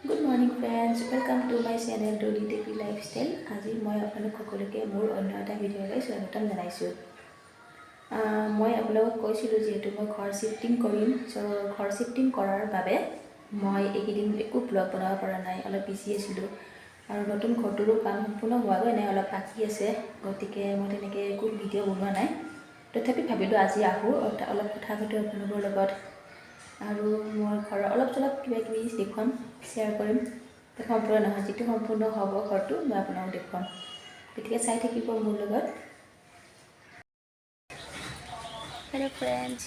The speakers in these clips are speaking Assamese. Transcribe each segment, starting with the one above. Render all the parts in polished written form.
Good morning friends, welcome to my channel Dolly Devi lifestyle. আজি মই আপোনালোক সকলোকে মোৰ অন্য এটা ভিডিঅ'লৈ স্বাগতম জনাইছোঁ। মই আপোনালোকক কৈছিলোঁ যিহেতু মই ঘৰ শ্বিফটিং কৰিম। চ' ঘৰ শ্বিফটিং কৰাৰ বাবে মই এইকেইদিন একো ব্লগ বনাব পৰা নাই, অলপ বিজি আছিলোঁ আৰু নতুন ঘৰটোৰো কাম সম্পূৰ্ণ হোৱাগৈ নাই, অলপ বাকী আছে। গতিকে মই তেনেকৈ একো ভিডিঅ' বনোৱা নাই। তথাপি ভাবিলোঁ আজি আহোঁ, অলপ কথা পাতোঁ আপোনালোকৰ লগত আৰু মোৰ ঘৰৰ অলপ চলপ কিবা কিবি দেখুৱাম, শ্বেয়াৰ কৰিম। সম্পূৰ্ণ নহয়, যিটো সম্পূৰ্ণ হ'ব ঘৰটো মই আপোনালোকক দেখুৱাম। গতিকে চাই থাকিব মোৰ লগত। হেল্ল' ফ্ৰেণ্ডছ,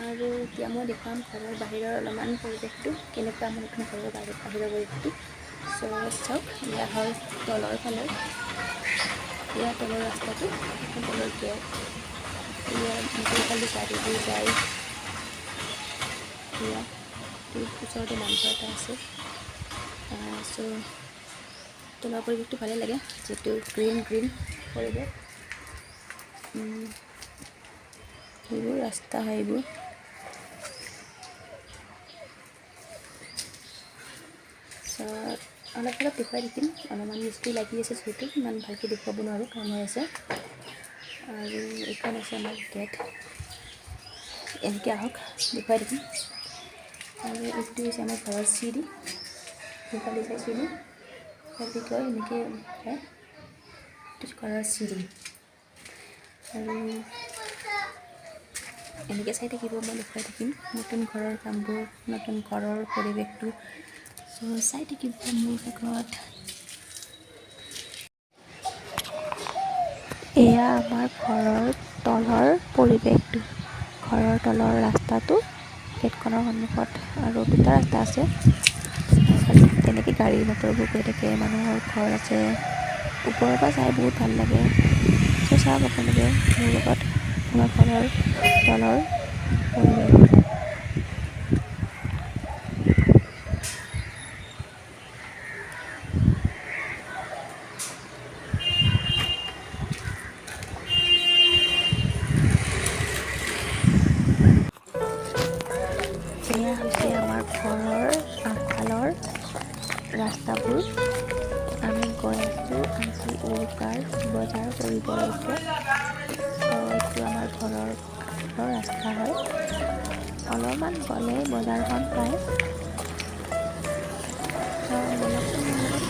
আৰু এতিয়া মই দেখুৱাম ঘৰৰ বাহিৰৰ অলপমান পৰিৱেশটো কেনেকুৱা, মোৰ নতুন ঘৰৰ বাহিৰৰ পৰিৱেশটো। চ' চাওক, এয়া হ'ল তলৰ ফালৰ, এয়া তলৰ ৰাস্তাটো, তলৰ গেট, এয়া এইফালে গাড়ীবোৰ যায়। এয়া ওচৰতে নামঘৰ এটা আছে। চ' তলৰ পৰিৱেশটো ভালেই লাগে, যিটো গ্ৰীণ গ্ৰীণ পৰিৱেশ। এইবোৰ ৰাস্তা হয় এইবোৰ। চ' অলপ অলপ দেখুৱাই থাকিম। অলপমান মিস্ত্ৰী লাগি আছে যিহেতু ইমান ভালকৈ দেখুৱাব নোৱাৰোঁ, কাম হৈ আছে। আৰু এইখন আছে আমাৰ গেট। এনেকৈ আহক, দেখুৱাই থাকিম। আৰু এইটো হৈছে আমাৰ ঘৰৰ চিৰি, সেইফালে যায় চিৰি, সেইফালে গৈ এনেকৈ যায়। এইটো ঘৰৰ চিৰি। আৰু এনেকৈ চাই থাকিব, মই দেখুৱাই থাকিম নতুন ঘৰৰ কামবোৰ, নতুন ঘৰৰ পৰিৱেশটো। চ' চাই থাকিব মোৰ লগত। এয়া আমাৰ ঘৰৰ তলৰ পৰিৱেশটো, ঘৰৰ তলৰ ৰাস্তাটো, গেটখনৰ সন্মুখত আৰু দুটা ৰাস্তা আছে। তেনেকৈ গাড়ী মটৰবোৰ গৈ থাকে, মানুহৰ ঘৰ আছে। ওপৰৰ পৰা চাই বহুত ভাল লাগে। চ' চাওক আপোনালোকে মোৰ লগত আমাৰ ঘৰৰ তলৰ পৰিৱেশ। এয়া হৈছে আমাৰ ঘৰৰ আগফালৰ ৰাস্তাবোৰ। আমি গৈ আছোঁ আজি উৰুকাৰ বজাৰ কৰিবলৈকে। এইটো আমাৰ ঘৰৰ আগফালৰ ৰাস্তা হয়। অলপমান গ'লে বজাৰখন পায়। ব'লকচোন মোৰ লগত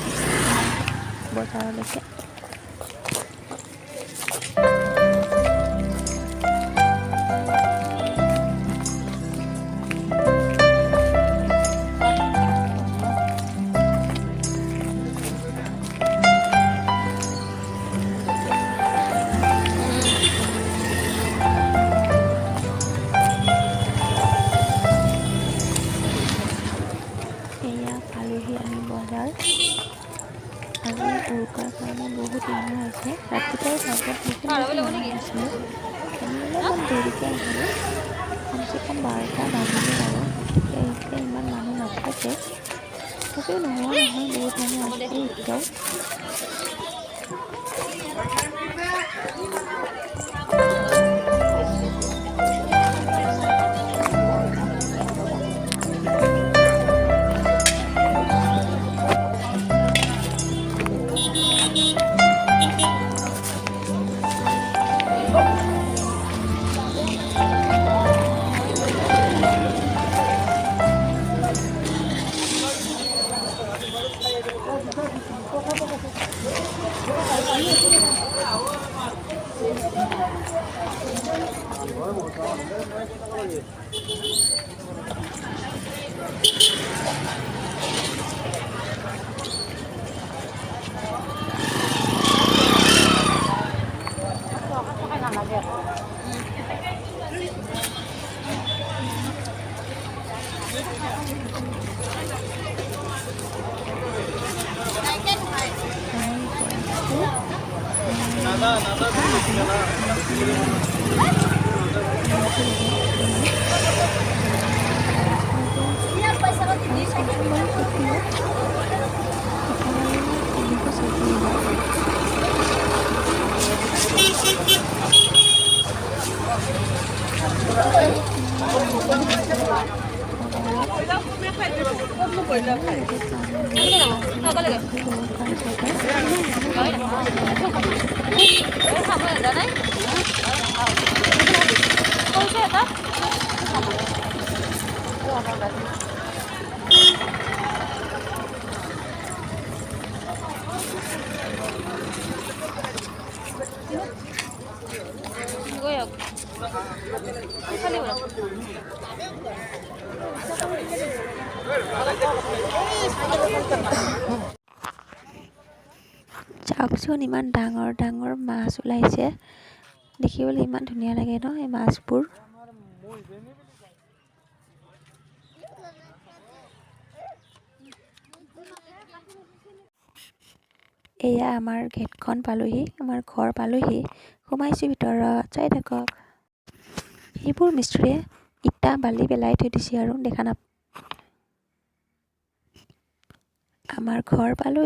বজাৰলৈকে। এয়া পালোহি আমি বজাৰ। আজি উৰুকাৰ কাৰণে বহুত মানুহ আহিছে। ৰাতিপুৱাই ভাগত বহুত বেছি মানুহ আহিছিলে। আমি অলপমান দেৰিকৈ আহিলোঁ, কমচে কম 12টা বাজিলে আৰু। গতিকে এতিয়া ইমান মানুহ নাথাকে, তথাপিও নোহোৱা নহয়, বহুত মানুহ আছে এতিয়াও। আমি গৈ আছোঁ পিঠা আনিবলৈ। আৰু চাওকচোন বাৰু পিঠা 300 কেজি এইবাৰ। বজাৰত। ইয়াতে পানী চাওকচোন, ইমান ডাঙৰ ডাঙৰ মাছ ওলাইছে। দেখিবলৈ ইমান ধুনীয়া লাগে ন এই মাছবোৰ। এয়া আমাৰ গেটখন পালোহি, আমাৰ ঘৰ পালোহি। সোমাইছোঁ ভিতৰত, চাই থাকক। সেইবোৰ মিস্ত্ৰীয়ে ইটা বালি পেলাই থৈ দিছে আৰু দেখা নাপ। আমাৰ ঘৰ পালোঁ।